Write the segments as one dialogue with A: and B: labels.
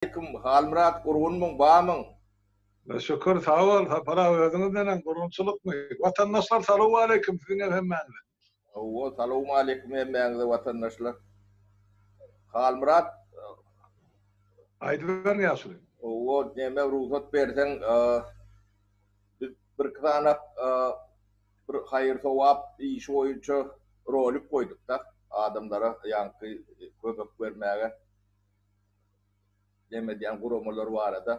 A: Aleýkum Halmyrat gurgunmyň bamyň.
B: Şükür sag bol Sapar aga özüňiz neneň gurgunçylykmy? Watandaşlar salowmaleýkim siziňem hemmäňize.
A: Hawa salowmaleýkim hemmäňize watandaşlar. Halmyrat
B: Aýdyberiň ýaşuly.
A: Hawa neme rugsat berseň biz birki sanak bir haýyr sogap işi boýunça rolik goýdukda adamlara ýaňky kömek bermäge. Neme edýän guramalar barada.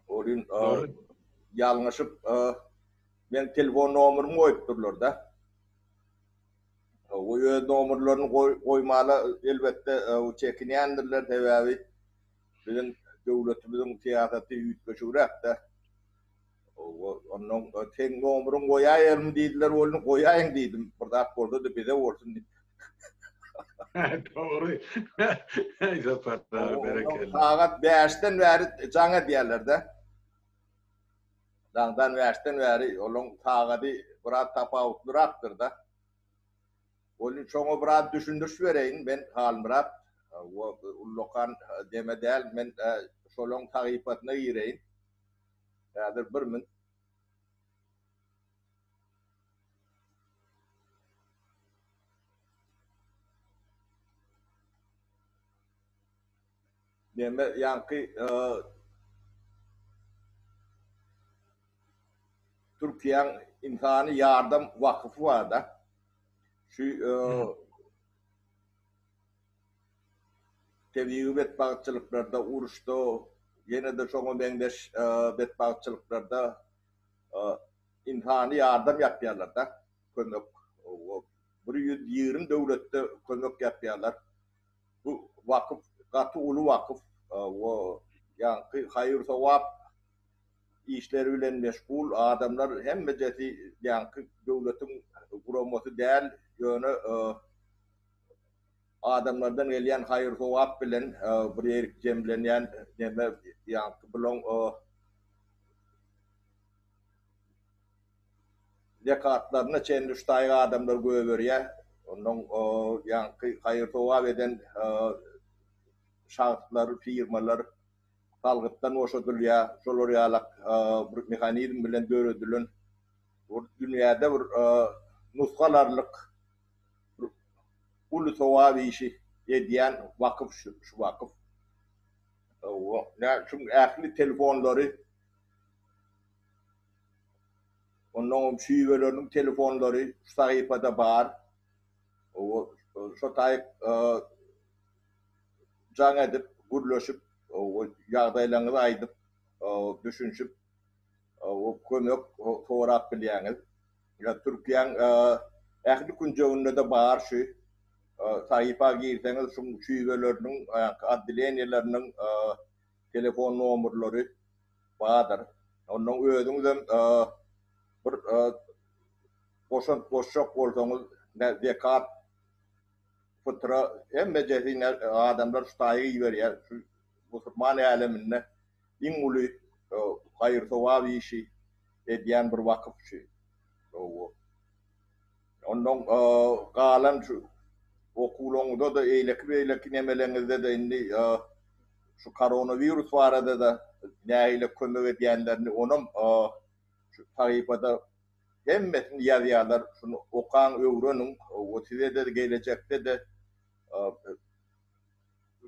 A: Olyn ýalňyşyp meň telefon nomerymy goýupdyrlar-da. O öz nomerlerini goýmana elbetde çekinýändirler, sebäbi biziň döwletimiziň syýasaty üýtgeşigräk-de. Onnoň seň nomeriňi goýaýarmy diýdiler welin, goýaýyň diýdim, bir zat bolsa-da bize bolsun diýip.
B: Dogry. Eý Sapar aga berekella.
A: Sagat bäşden bäri jaň edýärler-de. Daňdan bäşden bäri olaň sagady biraz tapawutlyrakdyr-da. Welin şoňa biraz düşündiriş bereýin men Halmyrat. Ullakan deme däl, men şolaň sahypasyna gireýin. Häzir bir min. Neme ýaňky Türkiýäň ynsany ýardam wakyfy barda. Şu Tebigy betbagtçylyklarda, uruşda, ýene-de şoňa meňzeş betbagtçylyklarda ynsany ýardam ýapýarlar-da, kömek. 120 döwletde kömek ýapýarlar. Bu wakyf gaty uly wakyf. Ýaňky haýyr-sogap işleri bilen meşgul adamlar hemmejesi ýaňky döwletiň guramasy däl, ýöne Adamlardan gelýän haýyr-sogap bilen bir ýerik jemlenýän neme ýaňky bulaň zekatlaryna çenli şu taýy adamlar göberýär. Onnoň ýaňky haýyr-sogap eden şahslar, firmalar salgytdan boşadylýar. Şolar ýalak bir mehanizm bilen döredilen bir dünýäde bir nusga alarlyk Bir uly sogap işi edýän wakyf şu wakyf. Nä şuň ähli telefonlary onnoňam şübeleriniň telefonlary şu sahypada bar. Şo taýyk jaň edip, gürleşip, ýagdaýlaryňyzy aýdyp, düşünişip kömek sorap bilýäňiz. Türkiýäň ähli künjeginde-de bar şu. Sahypa girseňiz şuň şubeleriniň, otdeleniýeleriniň telefon nomerleri bardyr. Ondan özüňizem bir goşant goşjak bolsaňyz, zekat, fytra hemmejesi adamlar şu taýy iberýär. Şu musulman äleminde iň uly haýyr-sogap işi edýän bir wakyf şu. Ondan galan şu okuwlaryňyzda-da, eýleki-beýleki nemeleňizde-de indi şu koronawirus barada-da nähili kömek edýänlerini onam şu sahypada hemmesini ýazýarlar. Şuny okaň, öwreniň. Size-de gelejekde-de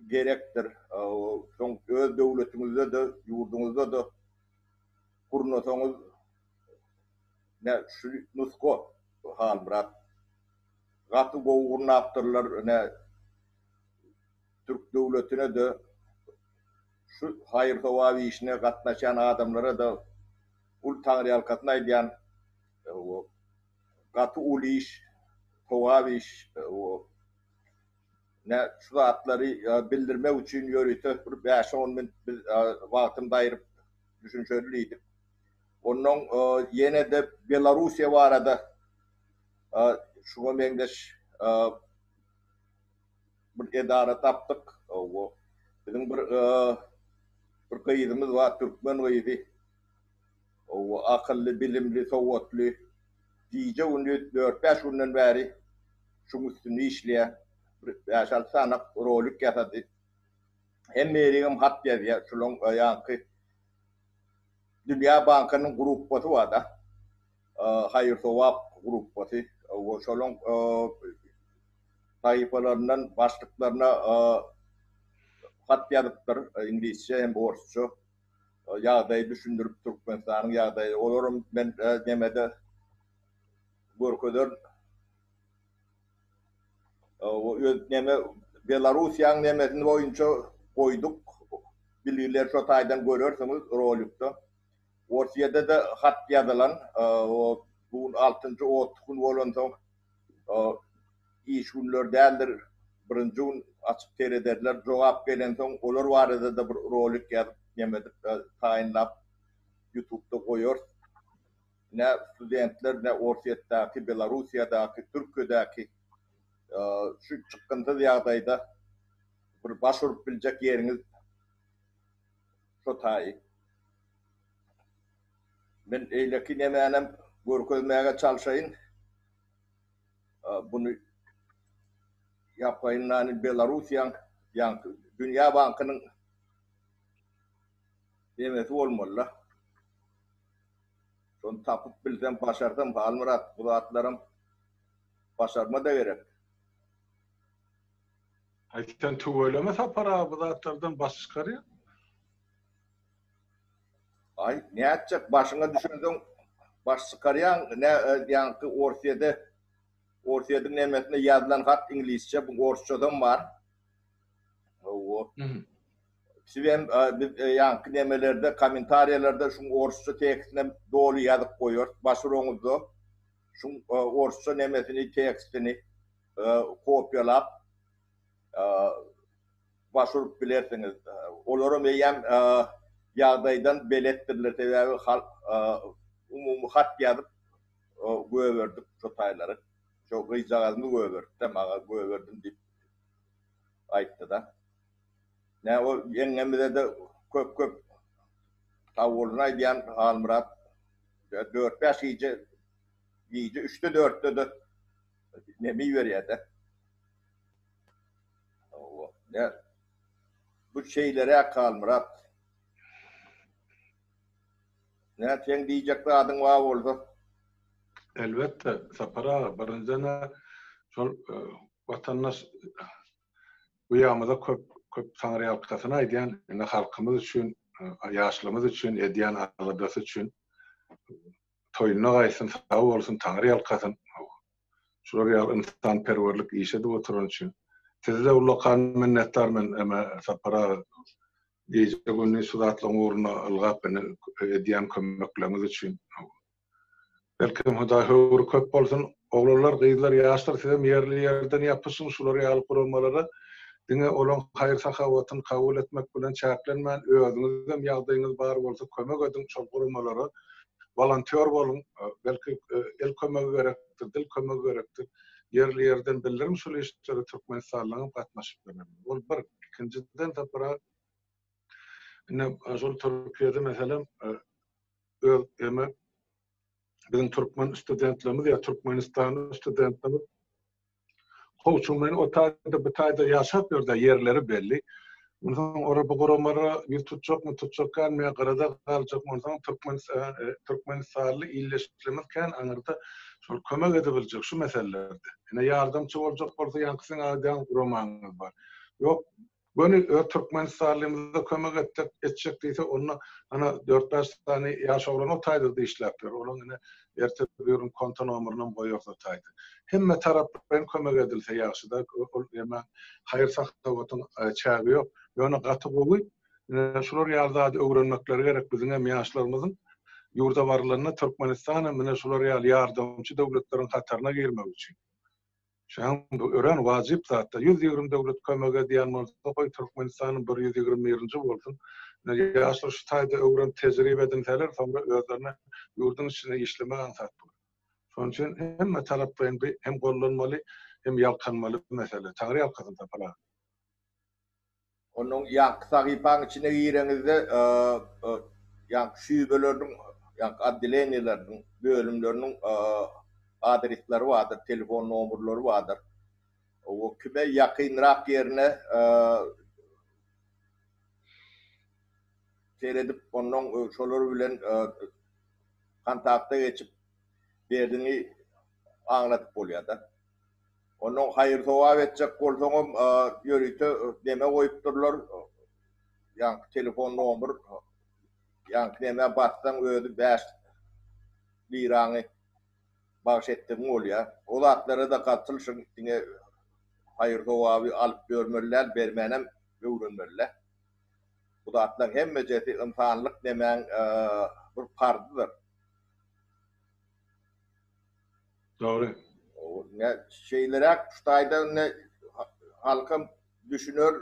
A: gerekdir. Soň öz döwletiňizde-de, ýurduňyzda-da gurnasaňyz ine şu nusga Halmyrat. Gaty gowy gurnapdyrlar ine türk döwletine-de şu haýyr-sogap işine gatnaşýan adamlara-da uly taňryýalkasyn aýdýan. Gaty uly iş, sogap iş. Ine, şu zatlary bildirmek üçin ýörite bir bäş-on minut biz wagtymyzy aýryp düşünşeli diýdik. Onnoň ýene-de Belarussiýa barada şuňa meňzeş bir edara tapdyk. Biziň bir bir gyzymyz bar, türkmen gyzy. Akylly, bilimli, sowatly. Gije-gündiz dört-bäş günden bäri şuň üstünde işleýär. Bir bäş-alty sany rolik ýasady. Hemme ýerigem hat ýazýar. Şulaň ýaňky Dünýä bankynyň gruppasy bar-da. Haýyr-sogap gruppasy. Şolaň sahypalaryndan başlyklaryna hat ýazypdyr iňlisçe hem orsça. Ýagdaýy düşündirip Türkmenistanyň ýagdaýy. Olaram men nemede görkezerin. Öz neme Belarussiýanyň nemesini boýunça goýduk. Bilgileri şo taýdan görersiňiz rolikde. Orsýede-de hat ýazylan. O bu gün altynjy otly gün bolansoň iş günleri däldir. Birinji gün açyp serederler. Jogap gelensoň olar barada-da bir rolik ýazyp neme edip taýynlap ýutubda goýarys. Ne studentler, ne Orsýetdäki, Belarussiýadaky, Türkiýedäki şu çykgynsyz ýagdaýda bir baş urup biljek ýeriňiz şo taýy. Men eýleki nemänem görkezmäge çalşaýyn. Buny ýapaýyn nany Belarussiýaň ýaňky Dünýä bankynyň nemesi bolmaly-da. Şony tapyp bilsem, başarsam, Halmyrat, bu zatlaram başarma-da gerek.
B: Aý, sen tüweleme Sapar aga bu zatlardan baş çykarýaň.
A: Aý, nätjek, başyňa düşensoň baş çykarýaň, nä, ýaňky Orsýede, Orsýediň nemesinde ýazylan hat iňlisçe, bu orsçasam bar. Hawa. Sizem biz ýaňky nemelerde kommentariýalarda şuň orsça tekstinem doly ýazyp goýarys. Baş uraňyzda şuň orsça nemesini tekstini kopiýalap baş urup bilersiňiz. Olaram eýýäm ýagdaýdan beletdirler sebäbi halk umumy hat ýazyp göberdik şo taýlary. Şo gyzjagazymy göberdi-de maňa göberdim diýip aýtdy-da. Nä o ýeňňemize-de köp-köp sagbolsun aýdýan Halmyrat. Dört-bäş gije, gije üçde-dörtde-de neme iberýär-de. Hawa, nä bu şeýleräk Halmyrat. Nä seň diýjek zadyň bar bolsa.
B: Elbetde, Sapar aga, birinjiden-ä şol watandaş Uýamyza köp köp taňryýalkasyn aýdýan, ine halkymyz üçin, ýaşlarymyz üçin edýän aladasy üçin toýunda gaýtsyn, sag bolsun, taňryýalkasyn. Şular ýaly ynsanperwerlik iş edip oturany üçin. Size-de ullakan minnetdar men eme Sapar aga gije gündiz şu zatlaryň ugrunda ylgap ine edýän kömekleriňiz üçin. Belkem Hudaý höwri köp bolsun. Oglanlar, gyzlar, ýaşlar sizem ýerli ýerden ýapyşyň şular ýaly guramalara. Diňe olaň haýyr-sahawatyny kabul etmek bilen çäklenmän, özüňizem ýagdaýyňyz bar bolsa kömek ediň şol guramalara. Wolontýor boluň. Belki el kömegi gerekdir, dil kömegi gerekdir. Ýerli ýerden bildiriň şul işlere türkmenistanlylaryňam gatnaşyp bilerler. Ol bir. Ikinjiden Sapar aga, indi şol Türkiýede meselem öz eme biziň türkmen studentlerimiz ýa Türkmenistanly studentlerimiz kowçumlaýyn o taýda bu taýda ýaşap ýörde ýerleri belli. Onsoň olar bu guramalara ýüz tutjakmy, tutjak dälmi ýa gyrada galjakmy, onsoň türkmen e, türkmenistanly ildeşlerimiz kän aňyrda şol kömek edebiljek şu meselelerde. Ine ýardamçy boljak bolsa ýaňky siziň aýdýan guramaňyz bar. Ýok, Göni öz türkmenistanlymyza kömek etsek, etjek diýse, onda ana dört-bäş sany ýaş oglan o taýda-da işläp ýör. Olaň ine erte biriniň konto nomerynam goýarys o taýda. Hemme taraplaýyn kömek edilse ýagşy-da, ol ýeme haýyr-sahawatyň çägi ýok. Ýöne gaty gowy, ine şular ýaly zady öwrenmekleri gerek biziňem ýaşlarymyzyň. Ýurda barylanda Türkmenistanam ine şular ýaly ýardamçy döwletleriň hataryna girmegi üçin. Şoň bu örän wajyp zatda. 120 döwlet kömek edýän bolsa, goý Türkmenistanyň bir 121-nji bolsun. Ine ýaşlar şu taýda öwrenip tejribe edinseler, soňra özlerine ýurduň içinde işlemek aňsat bolar. Şonuň üçin hemme taraplaýyn bu hem gollanmaly, hem ýalkanmaly mesele. Taňry ýalkasyn Sapar aga.
A: Onuň ýaňky sahypaň içine gireňizde ýaňky şubeleriniň, ýaňky otdeleniýaleriniň, bölümleriniň adresleri bardyr, telefon nomerleri bardyr. O kime ýakynrak ýerine. seredip ondan şolar bilen kontakta geçip derdiňi aňladyp bolýar-da. Ondan haýyr-sogap etjek bolsaňam ýörite neme goýupdyrlar, ýaňky telefon nomer, ýaňky nämä bassaň özi 5 liraňy bagyş etdigiň bolýar. O zatlara-da gatylyşyň diňe haýyr-sogaby alyp ýörmeli däl, bermänem öwrenmeli-dä. Bu zatlaryň hemmejesi ynsanlyk nemäň bir parzydyr.
B: Dogry.
A: Ne şeýleräk şu taýda indi halkam düşüner,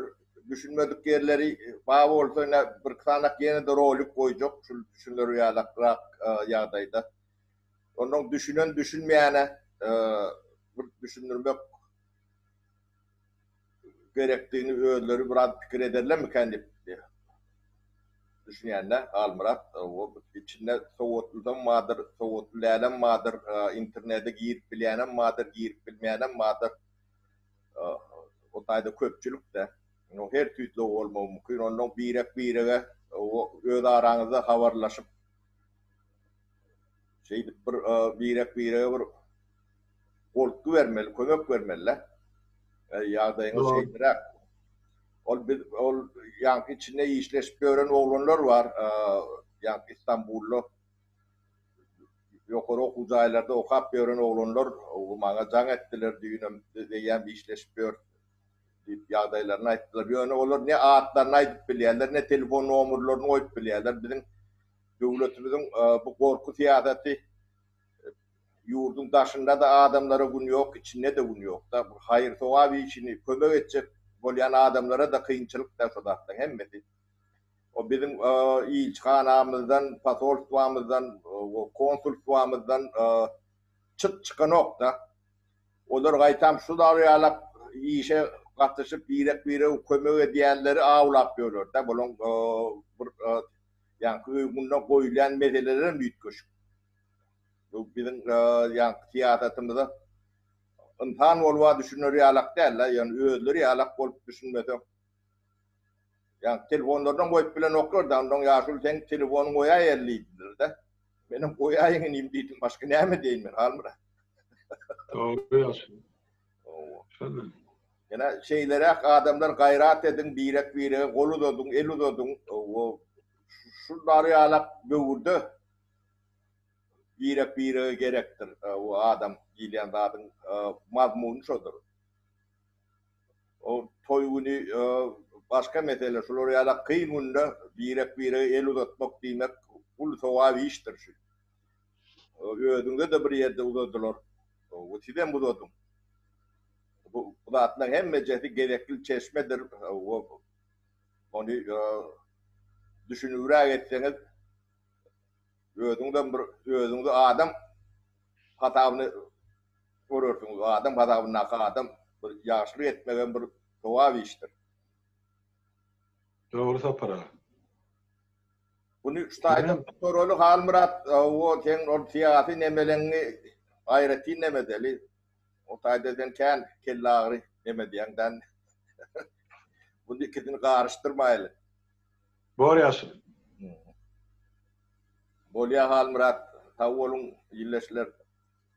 A: düşünmedik ýerleri bar bolsa ine bir sanak ýene-de rolik goýjak şu düşüner ýalakrak ýagdaýda. Ondan düşünen düşünmeýäne bir düşündirmek gerekdigini özleri biraz pikir ederlermikän diýip düşünýän-de Halmyrat. O içinde sowatlysam bardyr, sowatly dälem bardyr, internete girip bilýänem bardyr, girip bilmeýänem bardyr. O taýda köpçülik-de. Her tüýsli bolmagy mümkin. Ondan birek-birege öz araňyzda habarlaşyp şeýdip bir birek-birege bir goltgy bermeli, kömek bermeli-de. Ýagdaýyňyz şeýleräk. Ol biz ol ýaňky içinde işleşip ýören oglanlar bar. Ýaňky Istanbulda ýokary okuw jaýlarda okap ýören oglanlar maňa jaň etdiler düýnem biz eýýäm işleşip ýörüs diýip ýagdaýlaryny aýtdylar. Ýöne olar ne atlaryny aýdyp bilýärler, ne telefon nomerlerini goýup bilýärler. Biziň döwletimiziň bu gorky syýasaty Ýurduň daşynda-da adamlara gün ýok, içinde-de gün ýok-da. Bir haýyr-sogap işini, kömek etjek bolýan adamlara-da kynçylyk-da şo zatlaryň hemmesi. O biziň ilçihanamyzdan, posolstwamyzdan, konsulstwamyzdan çyt çykanok-da. Olar gaýtam şu ýalak işe gatyşyp, birek-birege kömek edýänleri awlap ýörler-de. Bulaň bir ýaňky öňünde goýulýan meselelerem üýtgeşik. Bu biziň ýaňky syýasatymyza ynsan bolup-a düşüner ýalak däl-de, ýöne özleri ýalak bolup düşünmese, ýaňky telefonlarynam goýup bilenoklar-da, onnoň ýaşuly seň telefonyňy goýaýaly diýdiler-de. Menem goýaýyň inim diýdim, başga näme diýeýin men Halmyrat.
B: Dogry ýaşuly. Şonda.
A: Ýene şeýleräk adamlar gaýrat ediň, birek-birege gol uzadyň, el uzadyň. Şular ýalak döwürde birek-birege gerekdir. O adam diýilýän zadyň mazmuny şodur. O toý güni başga mesele, şular ýaly kyn günde birek-birege el uzatmak diýmek uly sogap işdir şu. Özüňize-de bir ýerde uzadylar. Sizem uzadyň. Bu zatlaryň hemmejesi gezekli çeşmedir. Ony düşünibräk etseňiz Özüňizem bir özüňizi adam hasabyny görersiňiz. Adam hasabyndaky adam bir ýagşylyk etmegem bir sogap işdir.
B: Dogry Sapar aga.
A: Buny şu taýdan soraly Halmyrat, o seň ol syýasy nemeleňňi aýratyn neme edeli. O taýda sen kän kelle agyry neme edýäň dän. Buny ikisini garyşdyrmaýly.
B: Bor ýaşuly.
A: Bolýa Halmyrat, sag boluň illeşler.